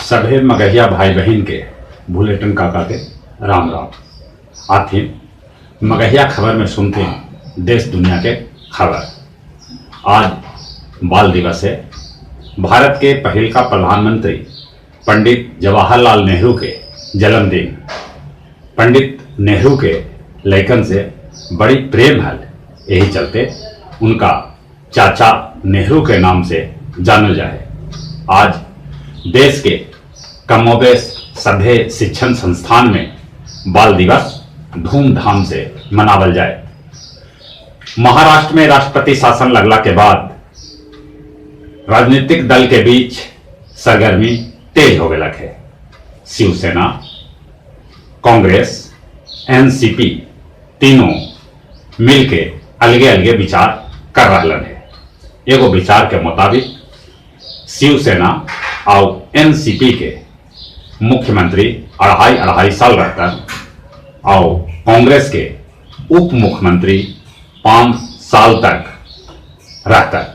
सभे मगहिया भाई बहिन के भुलेटन काका के राम राम। आथिन मगहिया खबर में सुनते हैं देश दुनिया के खबर। आज बाल दिवस है। भारत के पहिल का प्रधानमंत्री पंडित जवाहरलाल नेहरू के जन्मदिन। पंडित नेहरू के लैकन से बड़ी प्रेम हल, यही चलते उनका चाचा नेहरू के नाम से जानल जाए। आज देश के कमोबेश सभे शिक्षण संस्थान में बाल दिवस धूमधाम से मनावल जाए। महाराष्ट्र में राष्ट्रपति शासन लगला के बाद राजनीतिक दल के बीच सरगर्मी तेज हो गया है। शिवसेना, कांग्रेस, एनसीपी तीनों मिलके अलगे अलगे विचार कर रहलन है। एगो विचार के मुताबिक शिवसेना और एनसीपी के मुख्यमंत्री अढ़ाई अढ़ाई साल रहतन और कांग्रेस के उप मुख्यमंत्री 5 साल तक रहतन।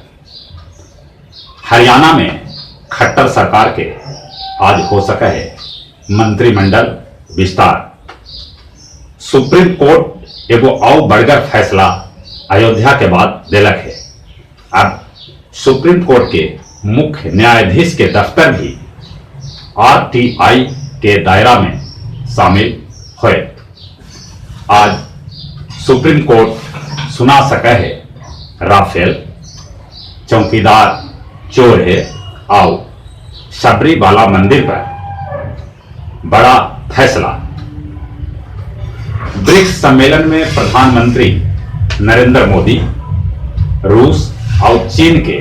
हरियाणा में खट्टर सरकार के आज हो सका है मंत्रिमंडल विस्तार। सुप्रीम कोर्ट एगो और बड़गर फैसला अयोध्या के बाद देलक है। अब सुप्रीम कोर्ट के मुख्य न्यायाधीश के दफ्तर भी आरटीआई के दायरा में शामिल हुए। आज सुप्रीम कोर्ट सुना सके है राफेल, चौकीदार चोर है आओ सबरीमाला मंदिर पर बड़ा फैसला। ब्रिक्स सम्मेलन में प्रधानमंत्री नरेंद्र मोदी रूस और चीन के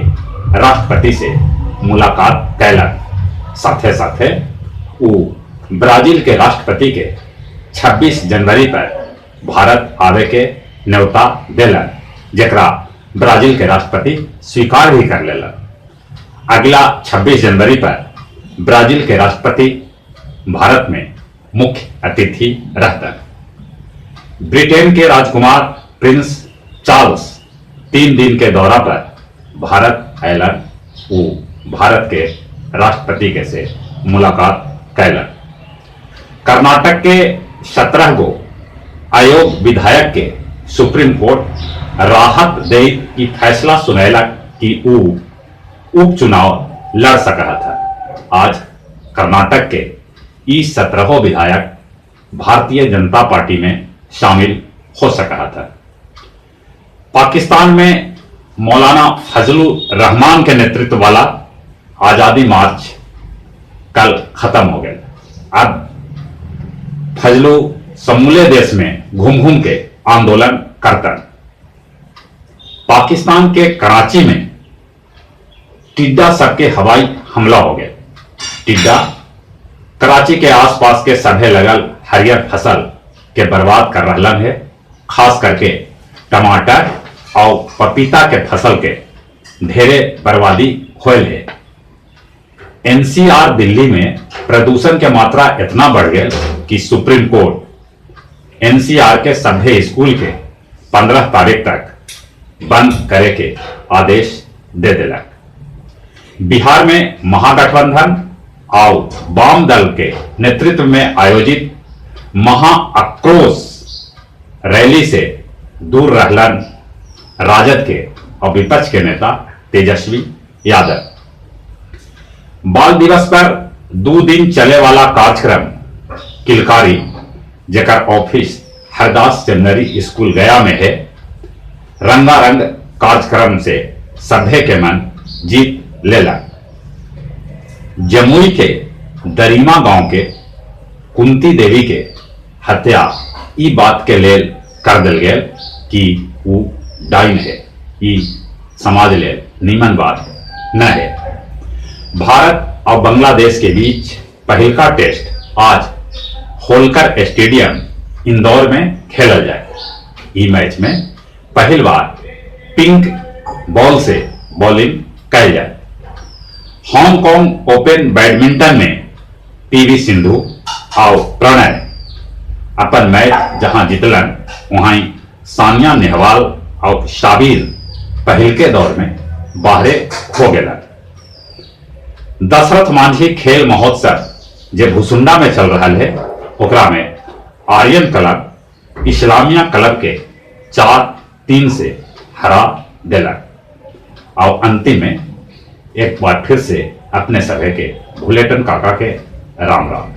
राष्ट्रपति से मुलाकात कैलन। साथे साथे ऊ ब्राजील के राष्ट्रपति के 26 जनवरी पर भारत आवे के न्योता देलन, जेकरा ब्राजील के राष्ट्रपति स्वीकार भी कर लेलन। अगला 26 जनवरी पर ब्राजील के राष्ट्रपति भारत में मुख्य अतिथि रहतन। ब्रिटेन के राजकुमार प्रिंस चार्ल्स 3 दिन के दौरा पर भारत अयलन। वो भारत के राष्ट्रपति के से मुलाकात कैलन। कर्नाटक के 17 गो आयोग विधायक के सुप्रीम कोर्ट राहत दे की फैसला सुनैलक कि ऊ उपचुनाव लड़ सका था। आज कर्नाटक के ई 17 विधायक भारतीय जनता पार्टी में शामिल हो सका था। पाकिस्तान में मौलाना फजलुर रहमान के नेतृत्व वाला आजादी मार्च कल खत्म हो गया। अब फजलू समूले देश में घूम घूम के आंदोलन करता। पाकिस्तान के कराची में टिड्डा सबके हवाई हमला हो गया। टिड्डा कराची के आसपास के सभे लगल हरियर फसल के बर्बाद कर रहलन है। खास करके टमाटर और पपीता के फसल के ढेरे बर्बादी होल है। एनसीआर दिल्ली में प्रदूषण के मात्रा इतना बढ़ गया कि सुप्रीम कोर्ट एनसीआर के सभे स्कूल के 15 तारीख तक बंद करे के आदेश दे दिलक। बिहार में महागठबंधन और वाम दल के नेतृत्व में आयोजित महा आक्रोश रैली से दूर रहलन राजद के और विपक्ष के नेता तेजस्वी यादव। बाल दिवस पर 2 दिन चले वाला कार्यक्रम किलकारी, जेकर ऑफिस हरदास सेमिनरी स्कूल गया में है, रंगारंग कार्यक्रम से सभे के मन जीत लेला। जमुई के दरीमा गांव के कुंती देवी के हत्या ई बात के लेल कर दिल गेल कि वो डाइन है। ई समाज लेल नीमन बात न है। भारत और बांग्लादेश के बीच पहिलका टेस्ट आज होलकर स्टेडियम इंदौर में खेलल जाए। ई मैच में पहली बार पिंक बॉल से बॉलिंग कैल जाए। हांगकांग ओपन बैडमिंटन में पीवी सिंधु और प्रणय अपन मैच जहां जीतलन, वहां सानिया नेहवाल और शाबिर पहल के दौर में बाहरे हो गए। दशरथ मांझी खेल महोत्सव जे भुसुंडा में चल रहा है, ओकरा में आर्यन क्लब इस्लामिया क्लब के 4-3 से हरा देलक। और अंतिम में एक बार फिर से अपने सभे के भुलेटन काका के राम राम।